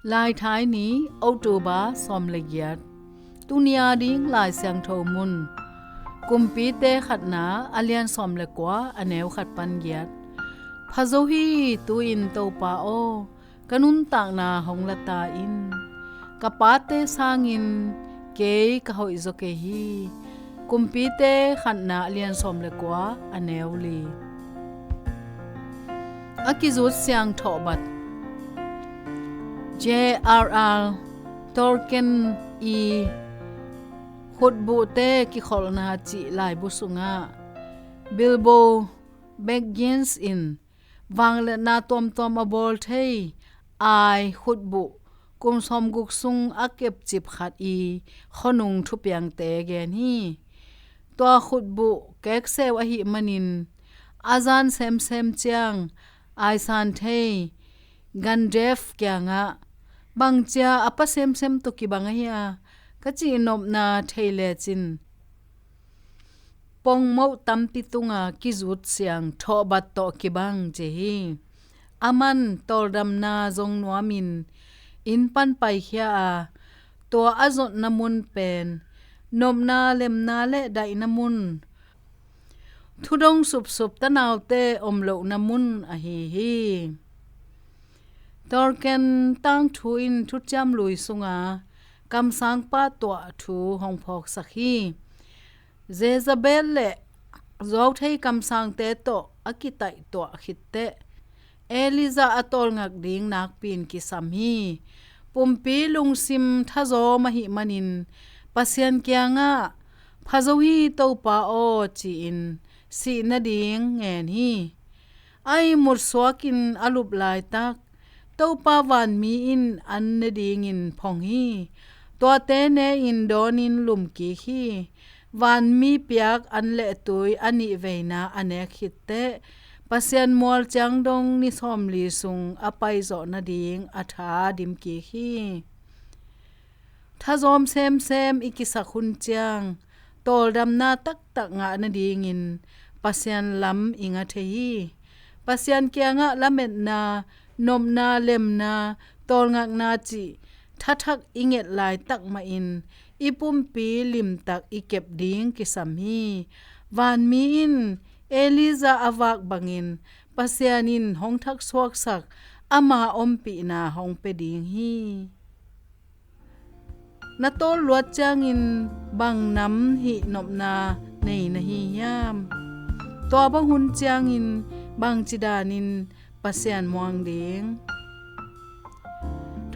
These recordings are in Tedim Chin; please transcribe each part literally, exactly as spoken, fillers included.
Laithai ni, October sawm le giat. Tuni a ding Lai Siangtho mun, Kumpite khatna a lian sawm le kua, a neu khat pan giat. Pha zo hi, tu-in Topa aw, ka nuntakna hong la ta in. Ka pate sangin kei ka hoih zaw kei hi. Kumpite khatna a lian sawm le kua, a neu li. A kizut siang thawhbat. J R R Tolkien i Khutbuhte Kikholhna cih laibu sungah Bilbo Baggins in vangliatna tuamtuam a bawl thei ai khutbuh kum sawmguk sung a kepcip khat i khuanung thupiangte gen hi. Tua khutbuh kekseu ahih manin a zan semsem ciang aisan thei Gandalf kiangah, "Bangcia a pa semsem tawh kibang ahi a?" ka cihnopna thei lecin pongmoh tampi tunga kizut siang thawhbat tawh kibang ci hi. Aman tawldamna zong nuamin inn pan paikhia a, tua a zotna mun pen nopna lemna le daihna mun, thudong supsup tanaute om lohna mun ahi hi. Tolkien tangthu in Thuciam Lui sunga kamsangpa tuah thu hong phawksak hi. Jezebel le zuauthei kamsangte tawh a kitaihtuah khitteh Elijah a tawlngak ding nakpi-in kisam hi. Pumpi lungsim thazawm ahih manin Pasian kiangah, "Pha zo hi Topa aw," ci-in sih nading ngen hi. A ihmut suakin a lup laitak Topa vanmi in an ne dingin phong hi. Tuate ne-in dawnin lumkik hi. Vanmi piak an le tui a nih veina a nek khitteh Pasian mual ciang dong ni sawmli sung a paizawh nading a tha dimkik hi. Thazawm semsem i kisak hun ciang tawldamna taktak ngah nadingin Pasian lam i nga thei hi. Pasian kiangah lametna, nopna, lemna, tawlngakna cih thathak i nget laitak mahin i pumpi limtak i kep ding kisam hi. Vanmi in Elijah a vak bangin Pasian in hong thaksuaksak ama ompihna hong pia ding hi. Na tawl luat ciangin bang nam hih nopna nei na hi hiam? Tua bang hun ciangin bangci danin Pasian muang ding?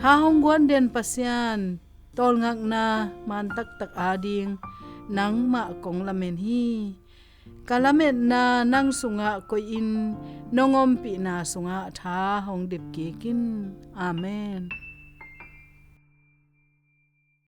Tha hong guan den Pasian, tawlngakna man taktak ading nangmah kong lamen hi. Ka lametna nang sungah koihin nong ompihna sungah tha hong dipkik in. Amen.